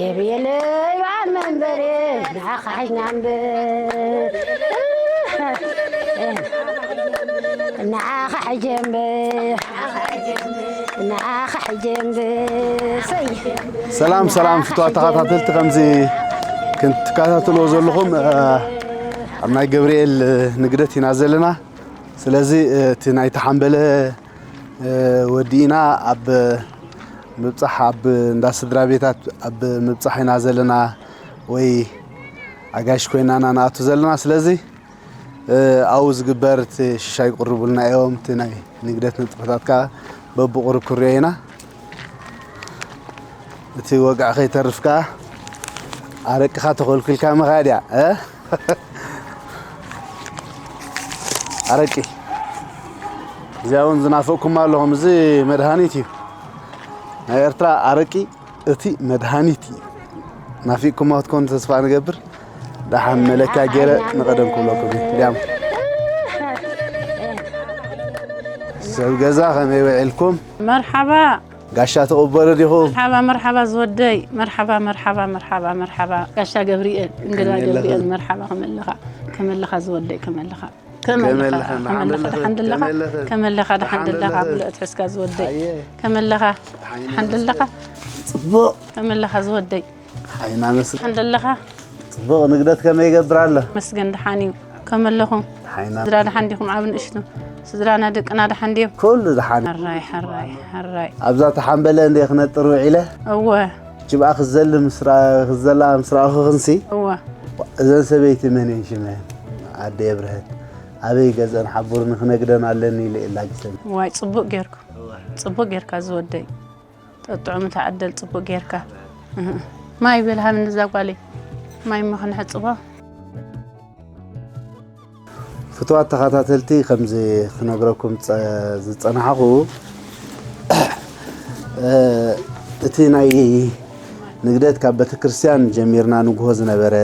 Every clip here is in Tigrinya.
የብየለ ይበዓል መንበሪ ንዓኻ ሒዝና እምበር ንዓኻ ሕጀ እምበር ንዓኻ ሕጀ እምበር ሰይ ሰላም ሰላም ፍትዋ ተኸታተልቲ ከምዚ ክትከታተልዎ ዘለኹም ኣብ ናይ ገብርኤል ንግደት ኢና ዘለና። ስለዚ እቲ ናይ ተሓምበለ ወዲእና ኣብ ምብፃሕ ኣብ እንዳ ስድራ ቤታት ኣብ ምብፃሕ ኢና ዘለና ወይ ኣጋይሽ ኮይና ኢና ንኣቱ ዘለና። ስለዚ ኣብኡ ዝግበር እቲ ሽሻይ ይቅርቡልና እዮም። እቲ ናይ ንግደት ንጥፈታት ከዓ በብቁሩብ ክሪኦ ኢና። እቲ ወግዒ ከይተርፍ ከዓ ኣረቅኻ ተኾልኩልካ ምኻድ እያ። ኣረቂ እዚኣ እውን ዝናፈቅኩማ ኣለኹም። እዚ መድሃኒት እዩ ናይ ኤርትራ ኣረቂ። እቲ መድሃኒት እዩ። ናፊቅኩማ ክትኮኑ ተስፋ ንገብር። ደሓን መለካ ገይረ ንቐደም ክብለኩም እየ። እንዲያም ሰብ ገዛ ከመይ ውዒልኩም? መርሓባ። ጋሻ ትቕበሉ ዲኹም? መርሓባ መርሓባ ዝወደይ መርሓባ መርሓባ መርሓባ መርሓባ ጋሻ ገብርኤል እንግዳ ገብርኤል መርሓባ ከመለኻ ከመለኻ ዝወደይ ከመለኻ ከመለኻ ከመለኻ ደሓን ደለኻ ከመለኻ ደሓን ደለኻ ብሎ እትሕዝካ ዝወደይ ከመለኻ ደሓን ደለኻ ጽቡቕ ከመለኻ ዝወደይ ሓይና መስል ደሓን ደለኻ ጽቡቕ ንግደት ከመይ ይገብር ኣሎ መስገን ደሓን እዩ ከመለኹም ሓይና ስድራ ደሓን ዲኹም ኣብ ንእሽቱ ስድራና ደቅና ደሓን ድዮም ኩሉ ደሓን ሕራይ ሕራይ ሕራይ ኣብዛ ተሓንበለ እንደ ክነጥር ውዒለ እወ ጅብኣ ክዘል ምስራ ክዘላ ምስራእኹ ክንሲ እወ እዘን ሰበይቲ መን እየን ሽመን ኣደ የብርሀት ኣበይ ገዝአን ሓቡርኒ ክነግደን ኣለኒ ኢለ እላጊሰን ዋይ ጽቡቅ ጌርኩ ጽቡቅ ጌርካ ዝወደይ ጠጥዑም ተዓደል ጽቡቅ ጌርካ ማይ በልሃብ ንዛ ጓለይ ማይ እሞ ክንሕጽቦ ፍትዋት ተኸታተልቲ ከምዚ ክነግረኩም ዝጸናሕኹ እቲ ናይ ንግደት ካብ ቤተክርስትያን ጀሚርና ንግሆ ዝነበረ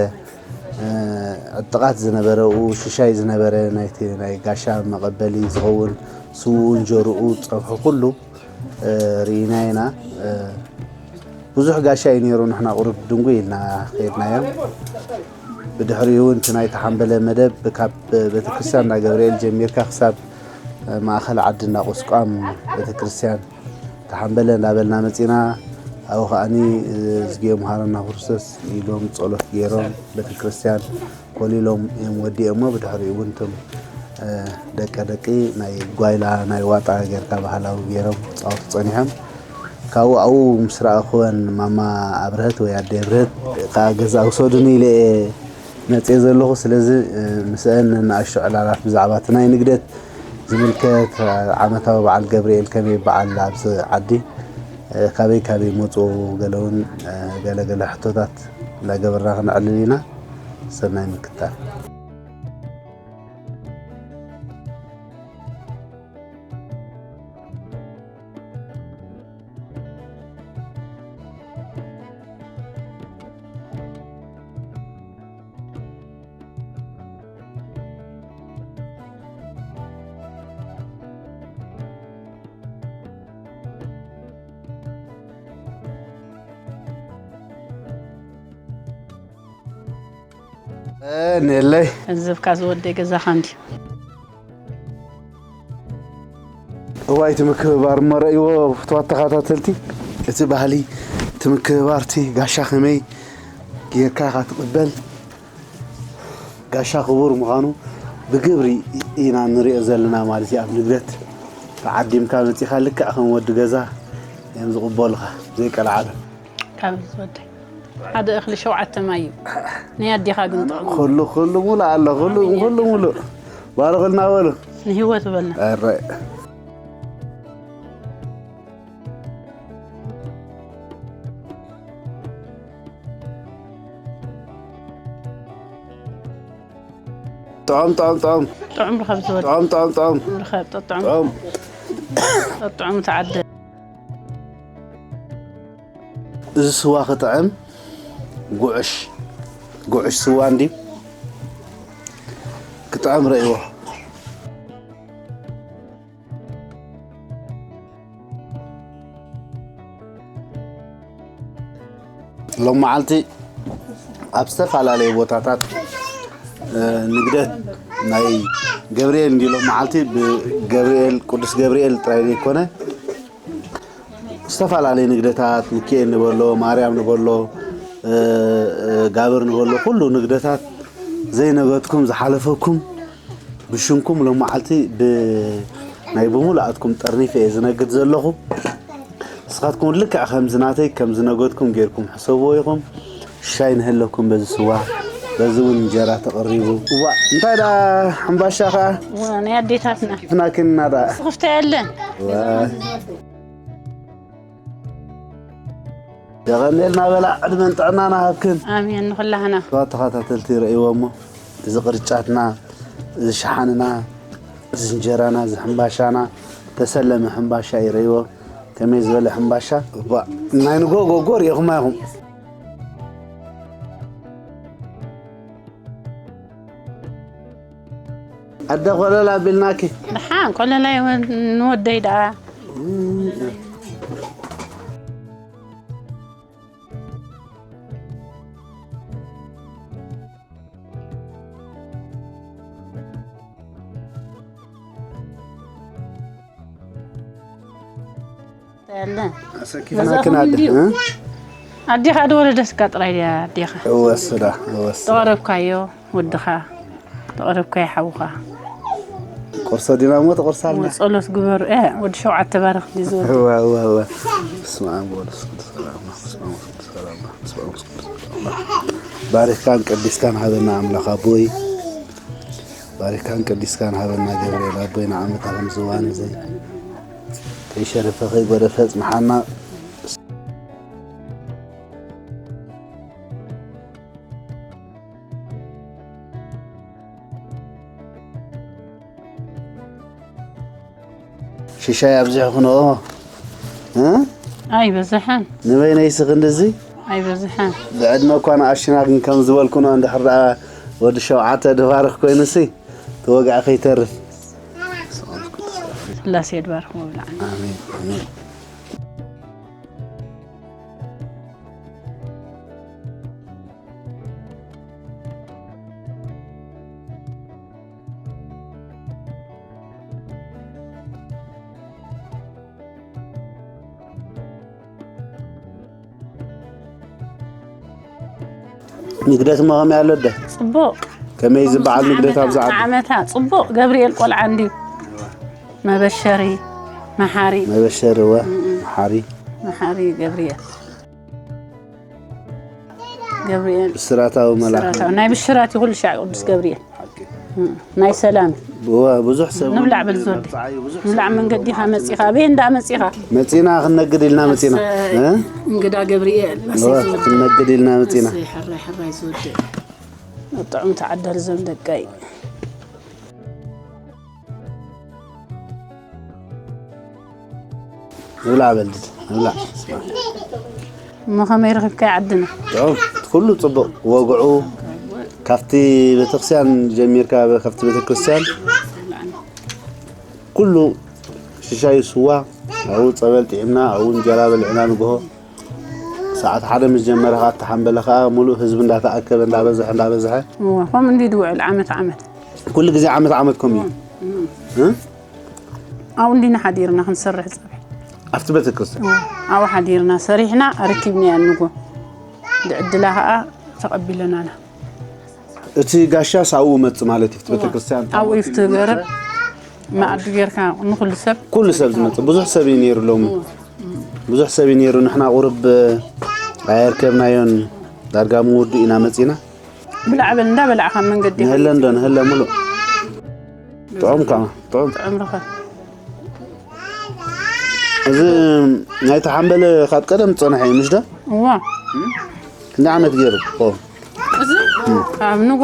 ዕጥቓት ዝነበረ ኡ ሽሻይ ዝነበረ ናይቲ ናይ ጋሻ መቐበሊ ዝኸውን ስውኡ እንጀርኡ ጸብሑ ኩሉ ርኢና ኢና። ብዙሕ ጋሻ እዩ ነይሩ ንሕና ቁሩብ ድንጉ ኢልና ከይድናዮ። ብድሕሪኡ እውን እቲ ናይ ተሓንበለ መደብ ካብ ቤተክርስትያን እንዳ ገብርኤል ጀሚርካ ክሳብ ማእኸል ዓዲ እንዳ ቁስቋም ቤተክርስትያን ተሓንበለ እንዳበልና መፂና። ኣብኡ ከዓኒ እዝግዮ መሃረና ክርስቶስ ኢሎም ጸሎት ገይሮም ቤተክርስትያን ኮሊሎም እዮም ወዲኦሞ ብድሕሪኡ እውን እቶም ደቀ ደቂ ናይ ጓይላ ናይ ዋጣ ጌርካ ባህላዊ ገይሮም ክፃወቱ ፀኒሖም ካብኡ ኣብኡ ምስ ረኣኽወን ማማ ኣብርሀት ወይ ኣደ ኣብርሀት ከዓ ገዛ ውሰዱኒ ኢለ እየ መፅየ ዘለኹ ስለዚ ምስአን ንኣሽቱ ዕላላት ብዛዕባ እቲ ናይ ንግደት ዝምልከት ዓመታዊ በዓል ገብርኤል ከመይ በዓል ኣብዚ ዓዲ ካበይ ካበይ መፁ ገለ እውን ገለ ገለ ሕቶታት እንዳገበርና ክነዕልል ኢና ሰናይ ምክታል ነለይ እዝብካ ዝወደይ ገዛኻ እንዲ እዋይ እቲ ምክብባር እሞ ረእይዎ ፍትዋት ተኸታተልቲ እቲ ባህሊ እቲ ምክብባር እቲ ጋሻ ከመይ ጌርካ ኢኻ ትቕበል ጋሻ ክቡር ምዃኑ ብግብሪ ኢና ንሪኦ ዘለና ማለት እዩ ኣብ ንግደት ተዓዲምካ መፂኻ ልክዕ ከም ወዲ ገዛ እዮም ዝቕበሉኻ ዘይቀልዓለም ካብ ዝወደ ሓደ እኽሊ ሸውዓተ ማይ እዩ ናይ ኣዴኻ ግን ጥቕሙ ኩሉ ኩሉ ሙሉ ኣሎ ኩሉ ኩሉ ሙሉ ባርኽልና በሉ ንህይወት በልና ኣረ ጥዑም ጥዑም ጥዑም ጥዑም ርኸብ ዝወደ ጥዑም ጥዑም ጥዑም ርኸብ ጥዑም ጥዑም ጥዑም ተዓደ። እዚ ስዋ ክጥዕም፣ ጉዕሽ፣ ጉዕሽ ስዋ እንዲ ክጥዕም ረእይዎ። ሎም መዓልቲ ኣብ ዝተፈላለዩ ቦታታት፣ እ፣ ንግደት ናይ ገብርኤል እንዲ ሎም መዓልቲ ብገብርኤል፣ ቅዱስ ገብርኤል ጥራይ ዘይኮነ፣ ዝተፈላለዩ ንግደታት፣ ሚካኤል ንበሎ፣ ማርያም ንበሎ፣ እ፣ እ፣ ጋብር ንበሎ፣ ኩሉ ንግደታት ዘይነገድኩም ዝሓለፈኩም ብሽምኩም ሎም መዓልቲ ብ-፣ ናይ ብምሉኣትኩም ጠርኒፈ እየ ዝነግድ ዘለኹ። ንስኻትኩም ልክዕ ከምዚ ናተይ ከም ዝነገድኩም ጌርኩም ሕሰብዎ ኢኹም። ሻይ ንህለኩም በዚ ስዋ፣ በዚ እውን እንጀራ ተቐሪቡ። እዋ፣ እንታይ ደኣ ሕምባሻ ኸዓ? እዋ፣ ናይ ኣዴታትና። ፍናክና ደኣ። ስኽፍታ የለን። እዋ። የቐንየልና በላ፣ ዕድመን ጥዕናን ሃብክን። ኣሜን፣ ንኹላህና። እዋ፣ ተኸታተልቲ ይረእይዎ እሞ፣ እዚ ቅርጫትና፣ እዚ ሸሓንና፣ እዚ እንጀራና፣ እዚ ሕምባሻና፣ ተሰለመ ሕምባሻ ይረእይዎ። ከመይ ዝበለ ሕምባሻ። እባ፣ ናይ ንጎ ጎጎ ርኢኹማ ኢኹም። ኣደ ኮለል ኣቢልናኪ። ደሓን ኮለላይ እውን ንወደይ ደኣ። ያለ ኣሰኪፍናክን ኣደ፣ እንዲሁ። እ? ኣዴኻ ዶ ወለደትካ ጥራይ ድያ ኣዴኻ? እወ፣ እሱ ዳ፣ እወ፣ እሱ። ተቐረብካዮ ወድኻ፣ ተቐረብካዮ ሓውኻ። ቁርሶ ዲና እሞ ተቑርሳልና። ጸሎት ግበሩ። እ፣ ወዲ ሸውዓተ ባርኽ ድዩ ዝወዱ? እወ፣ እወ፣ እወ። በስመ ኣብ ወወልድ ወመንፈስ ቅዱስ፣ ሰላም፣ በስመ ኣብ ወወልድ ወመንፈስ ቅዱስ፣ ሰላም፣ በስመ ኣብ ወወልድ ወመንፈስ ቅዱስ፣ ሰላም። ባሪኽካን ቀዲስካን ሃበና ኣምላኽ ኣቦይ። ባሪኽካን ቀዲስካን ሃበና ገብርኤል ኣቦይ፣ ንዓመታ ከም ዝዋነ ዘይ-፣ ከይሸረፈ ከይጎደፈ ጽንሓና። ሽሻይ ኣብዚሕኹንኦ፣ እ? ኣይበዝሐን። ንበይነይሲ ክንድዚ? ኣይበዝሐን። ብዕድመ እኳ ንኣሽና ግን ከም ዝበልኩኖ እንድሕር ደኣ ወዲ ሸውዓተ ድባርኽ ኮይኑሲ፣ እቲ ወግዒ ከይተርፍ። ስላሴ ድባርኹም ይብልዓና። ኣሜን፣ ኣሜን። ንግደት እሞ ከመይ ኣሎ ኣደ? ጽቡቕ። ከመይ ዝበዓል ንግደት ኣብዚ ዓዲ? ዓመታ ጽቡቕ። ገብርኤል ቆልዓ እንድዩ። መበሸሪ፣ መሓሪ። መበሸሪ፣ እወ፣ እም። መሓሪ። መሓሪ ገብርኤል። ገብርኤል። ብስራታዊ መልኣኽ። ብስራታዊ። ናይ ብሽራት እዩ ኩሉ ሻዕ ቅዱስ ገብርኤል። ሓቂ። እም። ናይ ሰላም። እወ፣ ብዙሕ ሰብ ንብላዕ በል ዝወደይ። መብጽዓ እዩ፣ ብዙሕ ንብላዕ ሰብ መንገዲኻ መጺኻ፣ ኣበይ እንዳ መጺኻ? መጺና ክንነግድ ኢልና መጺና። ኣሰይ። እ? እንግዳ ገብርኤል፣ እወ፣ ኣሰይ ዝወደይ። ክንነግድ ኢልና መጺና። ኣሰይ፣ ሕራይ፣ ሕራይ ዝወደይ። ጥዑም ተዓደል ዘም ደቀይ። ንብላዕ በል ድድ፣ ንብላዕ። እሞ ከመይ ረኺብካዮ ዓድና? ጥዑም፣ ኩሉ ጽቡቕ። ወግዑ፣ ካብቲ ቤተክርስትያን ጀሚርካ፣ ካብቲ ቤተክርስትያን፣ ኩሉ ሽሻዩ ስዋ፣ ኣብኡ ጸበል ጥዒምና፣ ኣብኡ እንጀራ በሊዕና ንግሆ። ሰዓት ሓደ ምስ ጀመረ ኸዓ፣ እተሓምበለ ኸዓ፣ ሙሉእ ህዝቢ እንዳተኣከበ፣ እንዳበዝሐ፣ እንዳበዝሐ። እወ፣ ከምኡ እንዲ ድውዕል ዓመት ዓመት። ኩሉ ግዜ ዓመት ዓመት ከምኡ እዩ። እም። እ? ኣብኡ እንዲና ሓዲርና ክንሰርሕ ጸብሒ። ኣብቲ ቤተክርስትያን? እወ፣ ኣብኡ ሓዲርና ሰሪሕና ኣረኪብናያ ንጎ። ድዕድላ ኸኣ ተቐቢለናና። እቲ ጋሻስ ኣብኡ መጽእ ማለት እዩ፣ እቲ እወ። ቤተክርስትያን ኣብኡ እዩ እቲ ገረብ መኣዲ ጌርካ ንኹሉ ሰብ። ኩሉ ሰብ ዝመጽእ፣ ብዙሕ ሰብ እዩ ነይሩ ሎሚ። እወ። ብዙሕ ሰብ እዩ ነይሩ፣ ንሕና ቁሩብ ኣየርከብናዮን፣ ዳርጋ ምውድኡ ኢና መጺና። ብላዕ በል እንዳበላዕካ ኣብ መንገዲ ኢኻ። ንህለ እንዶ፣ ንህለ ሙሉእ። ጥዑም ከዓ፣ ጥዑም። ጥዑም ረኸብ። እዚ ናይቲ ሓምበል ካብ ቀደም ዝጸንሐ እዩ፣ ምሽ ዶ? እዋ። ክንደይ ዓመት ገይሩ? ኦ። እዚ ኣብ ንጎ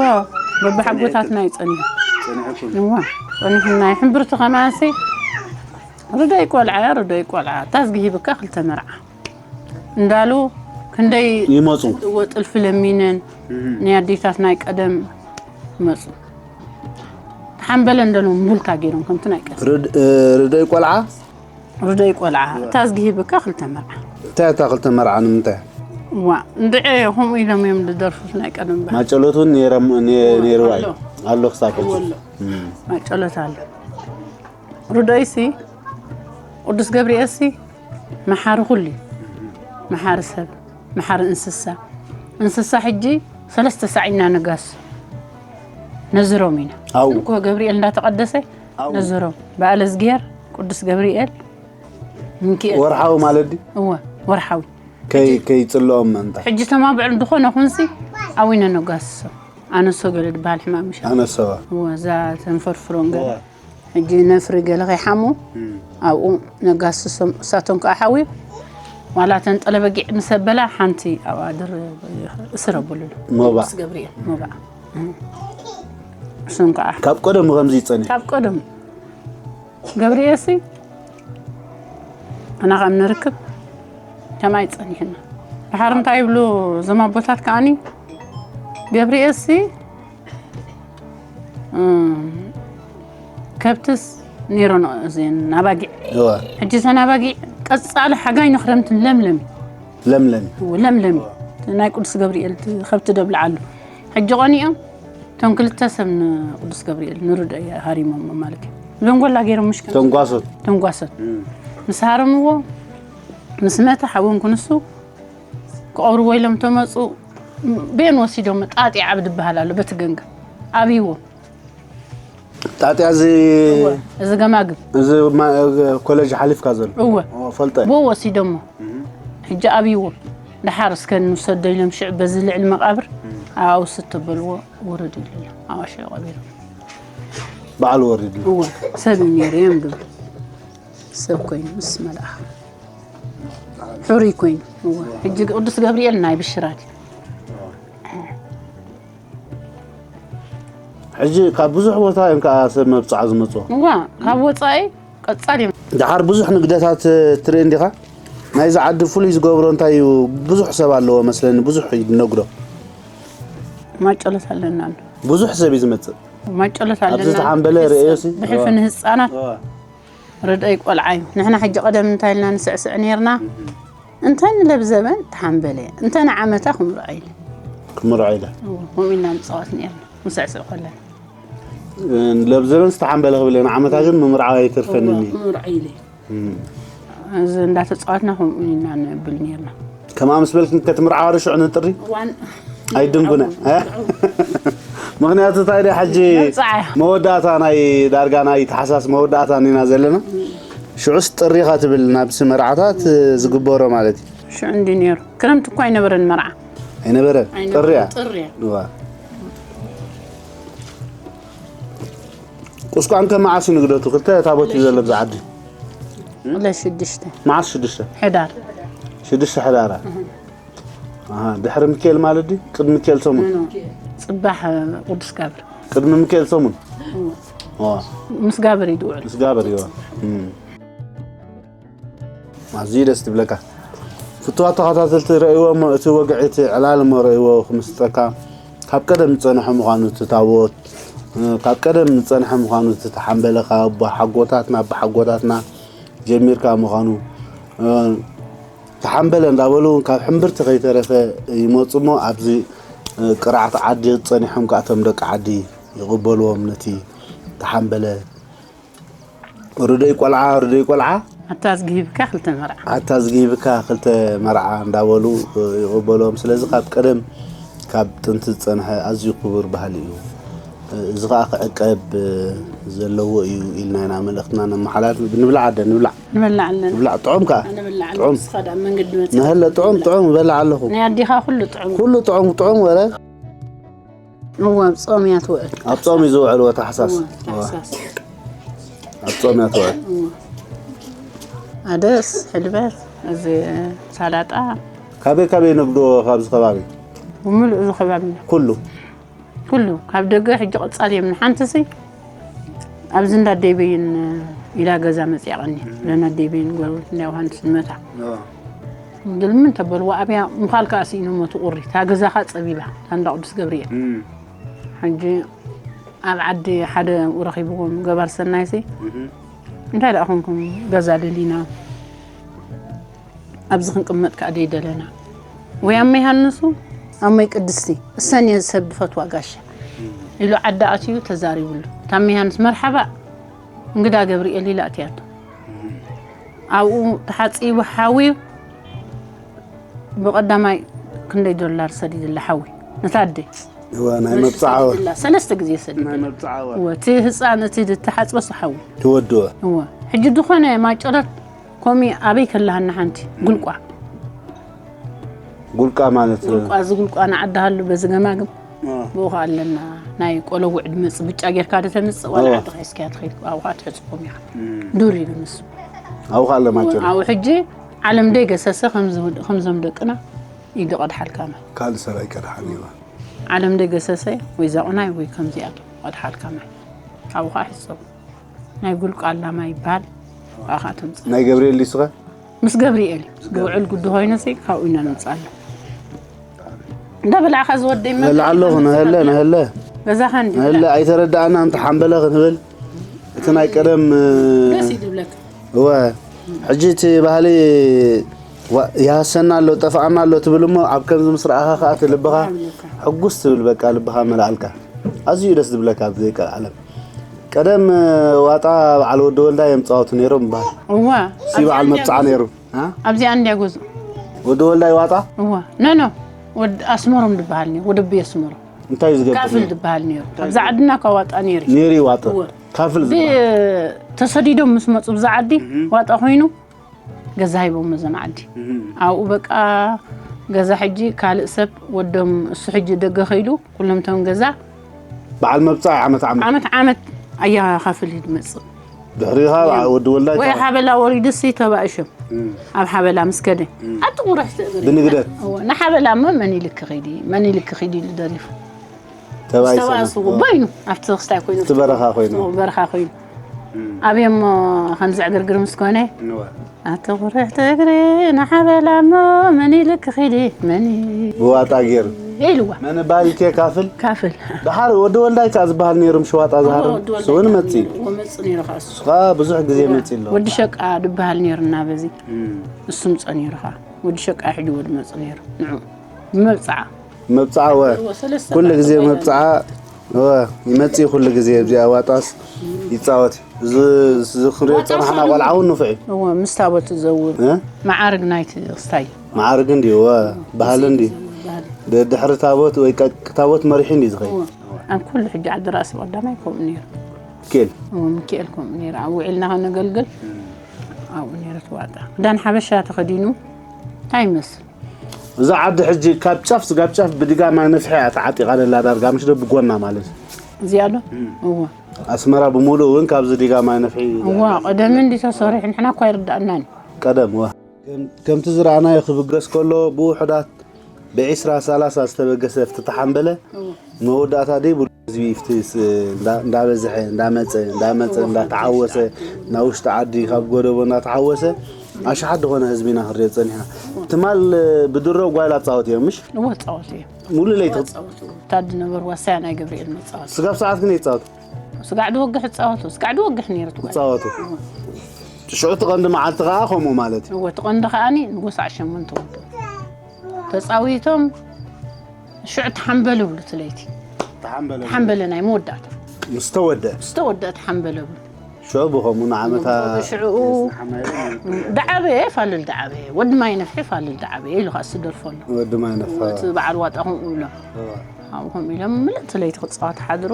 በብሓጎታትና እዩ ጸኒሑ። ጸኒሕኩም? እዋ። ጸኒሑና እዩ። ሕምብርቲ ከማንሲ ርዳይ ቆልዓ፣ ርዳይ ቆልዓ፣ እታ ዝግሂብካ ክልተ መርዓ። እንዳሉ ክንደይ ይመጹ። እዎ፣ ጥልፊ ለሚነን፣ ናይ ኣዴታት ናይ ቀደም ይመጹ። ተሓምበለ እንደሉ ምቡልካ ገይሮም፣ ከምቲ ናይ ቀደም። ርድ-፣ እ፣ ርዳይ ቆልዓ? ርዳይ ቆልዓ፣ እታ ዝግሂብካ ክልተ መርዓ። እንታይ እታ ክልተ መርዓ ንምንታይ? ዋ፣ እንድዒ ከምኡ ኢሎም እዮም ዝደርፉ ናይ ቀደም ባህሊ። ማጨሎት እውን ነይሮም፣ ነ-፣ ነይርዋ እዩ። ኣሎ። ኣሎ ክሳብ ሕጂ። ኣሎ። እም። ማጨሎት ኣሎ። ርዳይሲ፣ ቅዱስ ገብርኤልሲ፣ መሓሪ ኩሉ እዩ። መሓሪ ሰብ፣ መሓሪ እንስሳ። እንስሳ ሕጂ ሰለስተ ሳዕ ኢና ነጋስ ነዝሮም ኢና። ኣው። እኮ ገብርኤል እንዳተቐደሰ ኣው። ነዝሮም። በዓለ እዝግሄር፣ ቅዱስ ገብርኤል፣ ሚካኤል። ወርሓዊ ማለት ድዩ? እወ፣ ወርሓዊ። ከይ-፣ ከይጽልኦም ምእንታ። ሕጂ ተማብዕሉ ዝኾነ ኹንሲ፣ ኣዊነ ነጋስሶም። ኣነሶ ገለ ዝበሃል ሕማም ምሻ። ኣነሶ። እወ፣ እዛ ተንፈርፍሮን ገለ። እወ። ሕጂ ነፍሪ ገለ ከይሓሙ፣ እም። ኣብኡ ነጋስሶም፣ እሳቶም ከኣ ሓውዮም፣ ዋላ ተን ጠለበጊዕ ምስ ኣበላ ሓንቲ ኣብኣ ድር-፣ እስር ኣብሉሉ። ሞባእ። ቅዱስ ገብርኤል፣ ሞባእ። እም። እሱም ከኣ ካብ ቀደሙ ከምዚ ይጸንሕ። ካብ ቀደሙ። ገብርኤልሲ፣ ኣና ከም ንርክብ፣ ከማይ ጸኒሕና። ድሓር እንታይ ይብሉ እዞም ኣቦታት ከኣኒ፣ ገብርኤልሲ፣ እም፣ ከብትስ ነይሮን እዘን ኣባጊዕ። እወ። ሕጂ እዘን ኣባጊዕ ቀጻሊ ሓጋይ ንክረምትን ለምለም። ለምለም። እወ፣ ለምለም። ናይ ቅዱስ ገብርኤል ከብቲ ደብልዓሉ። ሕጂ ቆኒኦም እቶም ክልተ ሰብ ንቅዱስ ገብርኤል ንርድኦ ሃሪሞም ማለት እዩ። ሎንጎላ ገይሮም ምሽ ከም ተንጓሶት። ተንጓሶት። እም። ምስ ሃረምዎ፣ ምስ መተ ሓወንኩ ንሱ ክቐብርዎ ኢሎም ተመጹ። ቤን ወሲዶም ጣጢ ዓብዲ ይበሃል ኣሎ በቲ ገንጋ። ኣብይዎ። ጣጢያ እዚ እወ፣ እዚ ገማግም። እዚ ማ-፣ ኮሌጅ ሓሊፍካ ዘሎ? እወ። ኦ፣ ፈልጠ። ብኡ ወሲዶሞ። እም። ሕጂ ኣብይዎ። ደሓር እስከ ንውሰዶ ኢሎም ሽዕ በዚ ልዕሊ መቃብር እም። ኣብኡ ስተበልዎ ውረድ ኢሉ። ኣዋሽ ቀቢሩ። በዓል ወሪድ። እወ፣ ሰብ እዩ ነይሩ እዮም ዝብሉ። ሰብ ኮይኑ ምስ መልኣኽ። ሕሩይ ኮይኑ። እወ። ሕጂ ቅዱስ ገብርኤል ናይ ብሽራት እዩ። ሕጂ ካብ ብዙሕ ቦታ እዮም ከኣ ሰብ መብጽዓ ዝመጽዎ። እዋ፣ ካብ ወጻኢ ቀጻሊ እዮም። ደሓር ብዙሕ ንግደታት ትርኢ እንዲኻ? ናይዚ ዓዲ ፍሉይ ዝገብሮ እንታይ እዩ? ብዙሕ ሰብ ኣለዎ መስለኒ፣ ብዙሕ ይነግዶ። ማጨሎት ኣለና ኣሎ። ብዙሕ ሰብ እዩ ዝመጽእ። ማጨሎት ኣብዚ ኣለና። ዝተሓንበለ ርእዮሲ? ብሕልፊ ንህጻናት። እዋ። ርድኦይ ቆልዓ እዩ። ንሕና ሕጂ ቀደም እንታይ ኢልና ንስዕስዕ ኔርና? እንተ ንለብ ዘበን ተሓንበለ፣ እንተ ንዓመታ ክምርዖ ኢለ። ክምርዖ ኢለ። እዎ፣ ከምኡ ኢልና ንጻወት ኔርና፣ ንስዕስዕ ከለና። ንለብ ዘበን ዝተሓንበለ ክብል እየ፣ ንዓመታ ግን ምምርዓው ኣይተርፈንን እዩ። እዎ፣ ክምርዖ ኢለ። እም። እዚ እንዳተጻወትና ከምኡ ኢና ነብል ኔርና። ከምኣ ምስ በልክን ከትምርዓዋ ዶ ሽዑ ንጥሪ? እዋን ኣይድንጉነ። ምኽንያቱ እንታይ ድያ ሕጂ መብጽዓ እያ። መወዳእታ ናይ ዳርጋ ናይ ታሕሳስ መወዳእታ ኢና ዘለና። ሽዑስ ጥሪ ኢኻ ትብል ናብዚ መርዓታት ዝግበሮ ማለት እዩ። ሽዑ እንዲ ነይሩ። ክረምቲ እኳ ኣይነበረን መርዓ። ኣይነበረን። ኣይነበረን። ጥሪ እያ። ጥሪ እያ። እዋ። ቁስቋም ከ መዓስ ንግደቱ? ክልተ ታቦት እዩ ዘሎ ኣብዚ ዓዲ። ለሽዱሽተ። መዓስ ሽዱሽተ? ሕዳር። ሽዱሽተ ሕዳር። እህ። ኣሃ፣ ድሕሪ ሚካኤል ማለት ድዩ? ቅድሚ ሚካኤል ሰሙን? ኖ፣ ኖ። ጽባሕ ቅዱስ ጋብር። ቅድሚ ሚካኤል ሰሙን? እዎ። ዋ። ምስ ጋብር እዩ ዝውዕል። ምስ ጋብር እዩ። እም። ኣዝዩ ደስ ትብለካ። ፍቱዋት ተኸታተልቲ ረእይዎ እሞ እቲ ወግዒ እቲ ዕላል እሞ ረእይዎ ክምስጠካ። ካብ ቀደም ዝጸንሐ ምዃኑ እቲ ታቦት፣ እ፣ ካብ ቀደም ዝጸንሐ ምዃኑ እቲ ተሓንበለ ካብ ኣቦሓጎታትና ኣቦሓጎታትና ጀሚርካ ምዃኑ፣ እ፣ ተሓንበለ እንዳበሉ ካብ ሕምብርቲ ከይተረፈ ይመጹ እሞ ኣብዚ፣ እ፣ ቅርዓት ዓዲ ጸኒሖም ከኣ እቶም ደቂ ዓዲ ይቕበልዎም ነቲ ተሓንበለ። ርዶይ ቆልዓ፣ ርዶይ ቆልዓ። ኣታ ዝግሂብካ ክልተ መርዓ። ኣታ ዝግሂብካ ክልተ መርዓ እንዳበሉ፣ እ፣ ይቕበሎም። ስለዚ ካብ ቀደም፣ ካብ ጥንቲ ዝጸንሐ ኣዝዩ ክቡር ባህሊ እዩ። እ፣ እዚ ኸኣ ክዕቀብ፣ እ፣ ዘለዎ እዩ ኢልና ኢና መልእኽትና ነመሓላልፍ። ንብላዕ ኣደ፣ ንብላዕ። ንበልዕ ኣለና። ንብላዕ፣ ጥዑም ከኣ። ንበልዕ ኣለና። ጥዑም። ንስኻ ደኣ መንገዲ መጺኻ ንህለ፣ ጥዑም፣ ንብላዕ። ጥዑም እበልዕ ኣለኹ። ናይ ኣዴኻ ኩሉ ጥዑም። ኩሉ ጥዑም፣ ጥዑም ወረ። እወ፣ ኣብ ጾም እያ ትውዕል። ኣብ ጾም እዩ ዝውዕል፣ ወ ታሕሳስ። እወ፣ እወ። ታሕሳስ። ኣብ ጾም እያ ትውዕል። እወ። ኣደስ፣ ሕልበት፣ እዚ ሳላጣ። ካበይ ካበይ ነግዶ ካብዚ ከባቢ? ብምሉእ እዚ ከባቢ። ኩሉ? ኩሉ። ካብ ደገ ሕጂ ቀጻሊ እዮም። ንሓንትሲ ኣብዚ እንዳ ደይበይን ኢላ ገዛ መጽያ ቀኒ ለና ዴቤን ጎረቤት ናይ ዮሃንስ ንመታ ድልምን ተበልዋ ኣብያ ምዃል ከዓ ስኢኖሞ ትቑሪ እታ ገዛኻ ጸቢባ እታ እንዳ ቅዱስ ገብርኤል ሕጂ ኣብ ዓዲ ሓደ ረኺብዎም ገባር ሰናይሲ እንታይ ደኣ ኮንኩም ገዛ ደሊና ኣብዚ ክንቅመጥ ከዓ ደይደለና ወይ ኣመይ ሃንሱ ኣመይ ቅድስቲ እሰን እየን ሰብ ዝፈትዋ ጋሻ ኢሉ ዓዲ ኣትዩ ተዛሪብሉ ታመይ ሃንስ መርሓባ እንግዳ ገብርኤል ኢላ ኣትያቶ ኣብኡ ተሓፂቡ ሓውዩ ብቐዳማይ ክንደይ ዶላር ሰዲድላ ሓዊ ነታ ኣደ እዋ ናይ መብጽዓ ሰዲድላ ሰለስተ ግዜ ሰዲድላ ናይ መብጽዓ እዋ እወ እቲ ህፃን እቲ ዝተሓፅበ ሰሓዊ ትወድወ እወ ሕጂ ዝኾነ ማጨረት ኮሚ ኣበይ ከላሃና ሓንቲ ጉልቋ ጉልቃ ማለት ጉልቋ እዚ ጉልቋ ንዓዲ ሃሉ በዚ ገማግም ብኡ ከዓ ኣለና ናይ ቆሎ ውዕድ መፅ ብጫ ጌርካ ዶ ተምፅእ ዋላ ዓዲ ሒዝካያ ትኸይድ ኣብኡ ከዓ ትሕፅቦም ኢኻ ዱር ኢሉ ንሱ ኣብኡ ከዓ ኣለማቸው ኣብኡ ሕጂ ዓለም ደይ ገሰሰ ከምዞም ደቅና ኢዱ ቀድሓልካ ማለት ካልእ ሰብ ኣይቀድሓን እዩ ዓለም ደይ ገሰሰ ወይ ዛቑናይ ወይ ከምዚኣቶም ቀድሓልካ ማለት ኣብኡ ከዓ ሕፅቦም ናይ ጉልቋ ኣላማ ይበሃል ብኣኻ ትምፅእ ናይ ገብርኤል ድዩ ስኸ ምስ ገብርኤል እዩ ዝውዕል ጉዲ ኮይኑሲ ካብኡ ኢና ንምፅኣሉ እንዳ በላዕኻ ዝወደይ መብልዕ በልዓ ኣለኹ ነህለ ነህለ ገዛኻ እንዲ ነህለ ኣይተረዳእና እንተ ሓንበለ ክንብል እቲ ናይ ቀደም ደስ እዩ ዝብለካ እወ ሕጂ እቲ ባህሊ ዋ- ይሃሰና ኣሎ ጠፍኣና ኣሎ ትብል እሞ ኣብ ከምዚ ምስ ረኣኻ ከዓ እቲ ልብኻ ሕጉስ ትብል በቃ ልብኻ መላኣልካ ኣዝዩ ደስ ዝብለካ ብዘይቃ ዓለም ቀደም ዋጣ በዓል ወዲ ወልዳ እዮም ፃወቱ ነይሮም ይበሃል እዋ ሲ በዓል መብፅዓ ነይሩ አ? ኣብዚኣ እንድያ ገዝኡ ወዲ ወልዳ ይዋጣ እዋ ኖ ኖ ወድ ኣስመሮም ዝበሃል ነይሩ ወደቢ ኣስመሮም እንታይ እዩ ዝገብር ካፍል ነይሩ? ዝበሃል ነይሩ ኣብዚ ዓድና ካብ ዋጣ ነይሩ እዩ። ነይሩ ይዋጥእ እወ። ካፍል ብ- ዝበሃል ተሰዲዶም ምስ መፁ ብዛ ዓዲ ዋጣ ኮይኑ ገዛ ሂቦም መዞም ዓዲ ኣብኡ በቃ ገዛ ሕጂ ካልእ ሰብ ወዶም እሱ ሕጂ ደገ ከይዱ ኩሎም ቶም ገዛ በዓል መብፃዕ ዓመት ዓመት ዓመት ዓመት ኣያኻፍል ይመፅእ ድሕሪኻ ወዲ ወልዳይ ወይ ሓበላ ወሪድሲ ተባእሾም ኣብ ሓበላ ምስ ከደ ኣብቲ ቁርሕ ትእግር ብንግደት ንሓበላ እሞ መን ይልክ ኺዲ መን ይልክ ኺዲ ኢሉ ደሪፉ ተባይሰ ተባእሱ በይኑ ኣብቲ ክስታይ ኮይኑ እቲ በረኻ ኮይኑ በረኻ ኮይኑ ኣብየሞ ከምዚ ዕግርግር ምስ ኮነ ኣቲ ቁርሕ ትእግሪ ንሓበላ እሞ መን ይልክ ኺዲ መን ብዋጣ ገይሩ ኢልዋ መን ባል ኬ ካፍል ካፍል ድሓር ወዲ ወልዳይ ከዓ ዝበሃል ነይሩ ምሽ ዋጣ ዝሃር ስውን መፂ ወመፅ ነይሩ ከዓ እሱ ከዓ ብዙሕ ግዜ መፂ ኣሎ ወዲ ሸቃ ድበሃል ነይሩ እና በዚ እሱ ምፀ ነይሩ ከዓ ወዲ ሸቃ ሕጂ ወዲ መፅ ነይሩ ንዑ ብመብፅዓ መብፅዓ ወ ኩሉ ግዜ መብፅዓ ወ ይመፅእ ኩሉ ግዜ እዚኣ ዋጣስ ይፃወት ዝኽሪ ፀናሕና ቆልዓ እውን ንፍዕ እወ ምስ ታቦት ዝዘውር እ? መዓርግ ናይቲ ክስታይ መዓርግ እንዲ ወ ባህሊ እንዲ ድሕሪ ታቦት ወይ ቀ- ታቦት መሪሑ እንዲ ዝኸይድ ኣብ ኩሉ ሕጂ ዓዲ ራእሲ ቀዳማይ ከምኡ ነይሩ ሚካኤል እወ ሚካኤል ከምኡ ነይሩ ኣብ ውዒልና ከነገልግል ኣብኡ ነይሩ ትዋጣ ክዳን ሓበሻ ተኸዲኑ እንታይ ይመስል እዛ ዓዲ ሕጂ ካብ ጫፍ ስጋብ ጫፍ ብዲጋ ማይ ነፍሒ እያ ተዓጢቓ ደላ ዳርጋ ምሽ ዶ ብጎና ማለት እዩ እዚኣ ዶ እወ ኣስመራ ብምሉእ እውን ካብዚ ዲጋ ማይ ነፍሒ እዋ ቀደም እንዲ ተሰሪሑ ንሕና እኳ ይርዳእናን ቀደም እዋ ከምቲ ዝረኣናዮ ክብገስ ከሎ ብውሑዳት ብዒስራ ሰላሳ ዝተበገሰ ፍትተሓምበለ መወዳእታ ደይብሉ ህዝቢ ይፍትስ እንዳበዝሐ እንዳመፀ እንዳመፀ እንዳተዓወሰ ናብ ውሽጢ ዓዲ ካብ ጎደቦ እንዳተዓወሰ ኣሽሓት ዝኾነ ህዝቢ ኢና ክንሪኦ ፀኒሕና ትማል ብድሮ ጓይላ ፃወት እዮም ምሽ እወ ፃወት እዮም ሙሉ ለይቲ ታድ ነበር ዋሳያ ናይ ገብርኤል መፃወት ስጋብ ሰዓት ግን ይፃወት ስጋዕ ድወግሕ እፃወቱ ስጋዕ ድወግሕ ነይሩ ትጓል ይፃወቱ ሽዑ ትቐንዲ መዓልቲ ከዓ ከምኡ ማለት እዩ እወ ትቐንዲ ከዓኒ ንጎሳዕ ሸሞንተ ወዱ ተፃዊቶም ሽዑ ተሓምበል ይብሉ ትለይቲ ተሓምበለ ተሓምበለ ናይ መወዳእታ ምስ ተወደ ዝተወደአ ተሓምበለ ብሉ ሽዑ ብኸምኡ ንዓመታ ሽዑ ዳዓበየ ፋልል ዳዓበየ ወዲ ማይ ነፍሒ ፋልል ዳዓበየ ኢሉ ከዓ ዝደርፎ ኣሎ ወዲ ማይ ነፍሒ እቲ በዓል ዋጣ ከምኡ ኢሎም ኣብኡ ከምኡ ኢሎም ምልእቲ ለይቲ ክፃወት ሓድሩ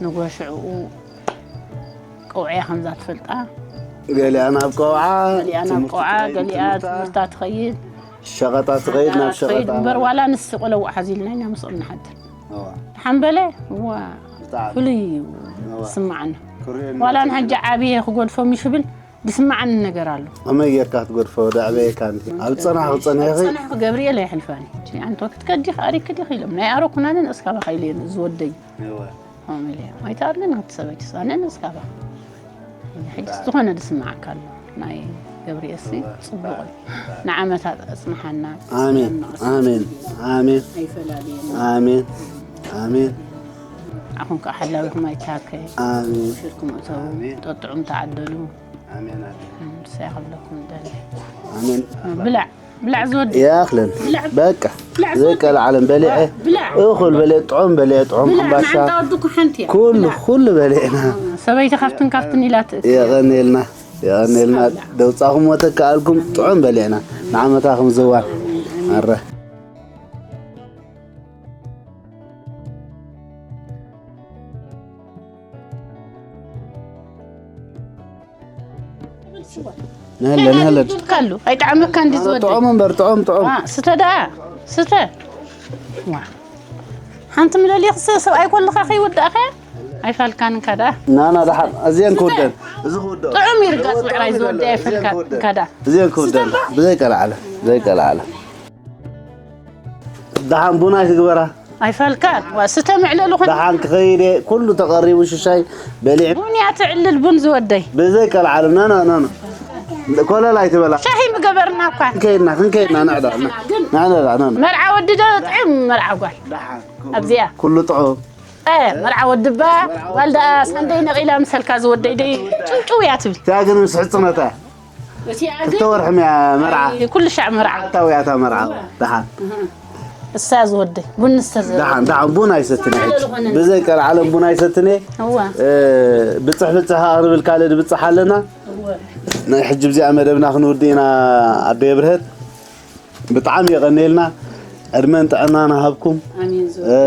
ንጎ ሽዕኡ ቀውዕያ ከምዛ ትፈልጣ ገሊኣ ናብ ቀውዓ ገሊኣ ናብ ቀውዓ ገሊኣ ትምህርታ ትኸይድ ሸቐጣ ትኸይድ ናብ ሸቐጣ እምበር ዋላ ንስ ቆለውዕ ሓዚልና ኢና ምስኦም ንሓድር ተሓምበለ ዋ ፍሉይ እዩ ስማዓና ዋላ ንሓጂ ዓብየ ክጎድፎም ይሽብል ብስማዓኒ ነገር ኣሎ ከመይ ጌርካ ክትጎድፎ ደዕበየካ እንዲ ኣብ ዝፀናሕ ክፀንሕኺ ፀናሕ ገብርኤል ኣይሕልፋኒ ኣንቶ ክትከዲ ክኣሪክ ክዲ ኢሎም ናይ ኣሮኩናንን እስካባ ካይለየን ዝወደይ ኣይተኣርግን ኣብቲ ሰበይቲ ሳነን እስካባ ሕጂ ዝኾነ ዝስምዓካ ኣሎ። ናይ ገብርኤልሲ ጽቡቕ እዩ። ንዓመታት ኣጽንሓና። ኣሜን ኣሜን ኣሜን ኣይፈላልየና። ኣሜን ኣሜን ንዓኹም ከዓ ሓላዊኹም ኣይትሃከ። ኣሜን ሽርኩም እተው። ጠጥዑም ተዓደሉ። ኣሜን ንሳይ ክብለኩም ደለ። ኣሜን። ብላዕ ብላዕ ዝወዲ ያክልን በቃ ዘይቀልዓለም በሊዐ ብላዕ እኹል በሊዐ ጥዑም በሊዐ ጥዑም ብላዕ ሕምባሻ ንዓንታ ወድኩ ሓንቲ እያ። ኩሉ ኩሉ በሊዕና ሰበይቲ ካብትን ካብትን ኢላት የቐንየልና የቐንየልና። ደውፃኹም ወተከኣልኩም ጥዑም በሊዕና ንዓመታኹም ዝዋን ኣረ ንህለ ንህለ ካሉ ኣይጠዓመካ እንዲ ዝወዲ ጥዑም እምበር ጥዑም ጥዑም ስተ ደኣ ስተ። ዋ ሓንቲ ምለሊ ክስ ሰብኣይ ኮልኻ ከይወዳእኸ ኣይፋልካን እንካ ደኣ። ናና ደሓን እዚአን ክውደን እዚ ክውደን ጥዑም ይርጋፅ ምዕራይ ዝወዲ ኣይፈልካ እንካ ደኣ። እዚአን ክውደን ብዘይቀልዓለ ዘይቀልዓለ ደሓን ቡና ይትግበራ ኣይፋልካ ዋ ስተ ምዕለሉ ኹን ደሓን ክኸይድ እየ ኩሉ ተቐሪቡ ሽሻይ በሊዕ ቡን እያ ትዕልል ቡን ዝወደይ ብዘይቀልዓለ ናና ናና ኮለል ኣይትበላ ሻሂ ምገበርና እኳ ክንከይድና ክንከይድና ንዕዳ ንዕዳ ናና መርዓ ወዲ ዶ ጥዕም መርዓ ጓል ኣብዚኣ ኩሉ ጥዑም እ፣ መርዓ ወድባ ጓል ደኣ ሳንደይ ነቒላ ምሰልካ ዝወደይ ደይ ጭውጭው እያ ትብል እቲኣ ግን ምስ ሕፅነታ እቲኣ ግን ክልተ ወርሒ ሚያ መርዓ ኩሉ ሻዕ መርዓ ሓታውያታ መርዓ ደሓን እሳ ዝወደይ ቡን ዝተዘ ደሓን ደሓን ቡን ኣይሰትን እየ ሕጂ ብዘይ ቀልዓለም ቡን ኣይሰትን እየ እዋ እ፣ ብፅሕ ብፅሕ ኣቕርብል ካልእ ድብፅሕ ኣለና ናይ ሕጂ ብዚኣ መደብና ክንውድእ ኢና ኣደ የብርሀት ብጣዕሚ የቐንየልና ዕድመን ጥዕና ንሃብኩም ኣሜን እ፣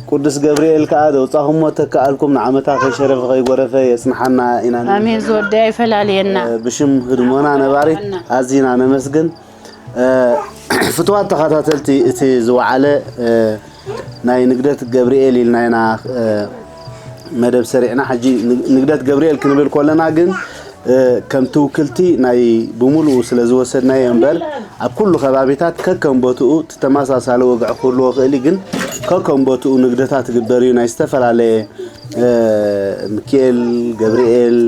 ቅዱስ ገብርኤል ከዓ ዘውፃኹሞ ተከኣልኩም ንዓመታ ከይሸረፈ ከይጎረፈ የፅንሓና ኢና ንብል። ኣሜን ዝወደይ ኣይፈላልየና እ፣ ብሽም ህድሞና ነባሪት ኣዚና ነመስግን እ፣ ፍትዋት ተኸታተልቲ እቲ ዝወዓለ እ፣ ናይ ንግደት ገብርኤል ኢልና ኢና እ፣ መደብ ሰሪዕና ሕጂ ን- ንግደት ገብርኤል ክንብል ከለና ግን እ፣ ከም ትውክልቲ ናይ ብምሉኡ ስለ ዝወሰድናዮ እምበር ኣብ ኩሉ ከባቢታት ከከም ቦትኡ እቲ ተመሳሳሊ ወግዒ ክህልዎ ክእል እዩ ግን ከከም ቦትኡ ንግደታት ትግበር እዩ ናይ ዝተፈላለየ እ፣ ሚካኤል ገብርኤል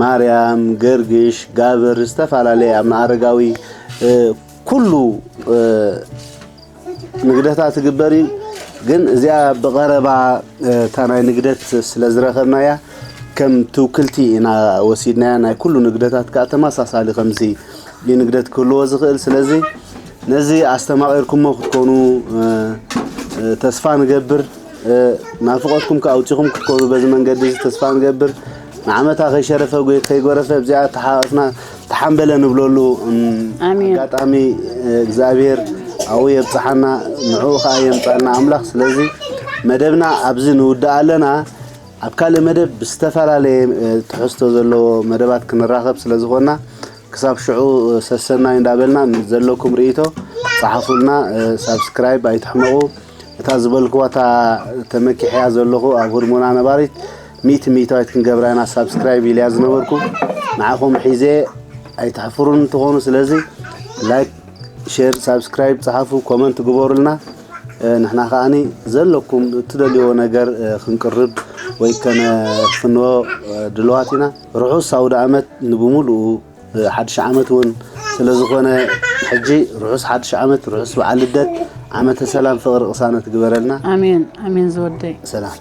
ማርያም ገርግሽ ጋብር ዝተፈላለየ ኣብ ኣረጋዊ እ፣ ኩሉ እ፣ ንግደታ ትግበር እዩ ግን እዚኣ ብቐረባ እታ ናይ ንግደት ስለ ዝረኸብናያ ከም ትውክልቲ ኢና ወሲድናያ ናይ ኩሉ ንግደታት ከዓ ተመሳሳሊ ከምዚ እዩ ንግደት ክህልዎ ዝኽእል ስለዚ ነዚ ኣስተማቒርኩሞ ክትኮኑ ተስፋ ንገብር ናፍቖትኩም ከኣውፂኹም ክትኮኑ በዚ መንገዲ እዚ ተስፋ ንገብር ንዓመታ ከይሸረፈ ጎይ ከይጎረፈ ብዚኣ ተሓቐፍና ተሓንበለ ንብለሉ ኣጋጣሚ እግዚኣብሔር ኣብኡ የብፅሓና ንዕኡ ከዓ የምፃልና ኣምላኽ ስለዚ መደብና ኣብዚ ንውድእ ኣለና ኣብ ካልእ መደብ ብዝተፈላለየ ትሕዝቶ ዘለዎ መደባት ክንራኸብ ስለ ዝኾንና ክሳብ ሽዑ ሰሰናይ እንዳበልና ዘለኩም ርእይቶ ፀሓፉልና ሳብስክራይብ ኣይትሕመቑ እታ ዝበልክዋ እታ ተመኪሕያ ዘለኹ ኣብ ህድሞና ነባሪት ሚእቲ ሚእታዊት ክንገብራ ኢና ሳብስክራይብ ኢልያ ዝነበርኩ ንዓኹም ሒዘ ኣይትሕፍሩን እንትኾኑ ስለዚ ላይክ ሼር ሳብስክራይብ ፀሓፉ ኮመንት ግበሩልና ንሕና ከዓኒ ዘለኩም እትደልዮ ነገር ክንቅርብ ወይ ከነፍንዎ ድልዋት ኢና ርሑስ ኣውደ ኣመት ንብሙሉኡ ሓድሽ ዓመት እውን ስለዝኾነ ሕጂ ርሑስ ሓድሽ ዓመት ርሑስ በዓል ልደት ዓመተ ሰላም ፍቕሪ ቅሳነት ግበረልና ኣሜን ኣሜን ዝወደይ ሰላም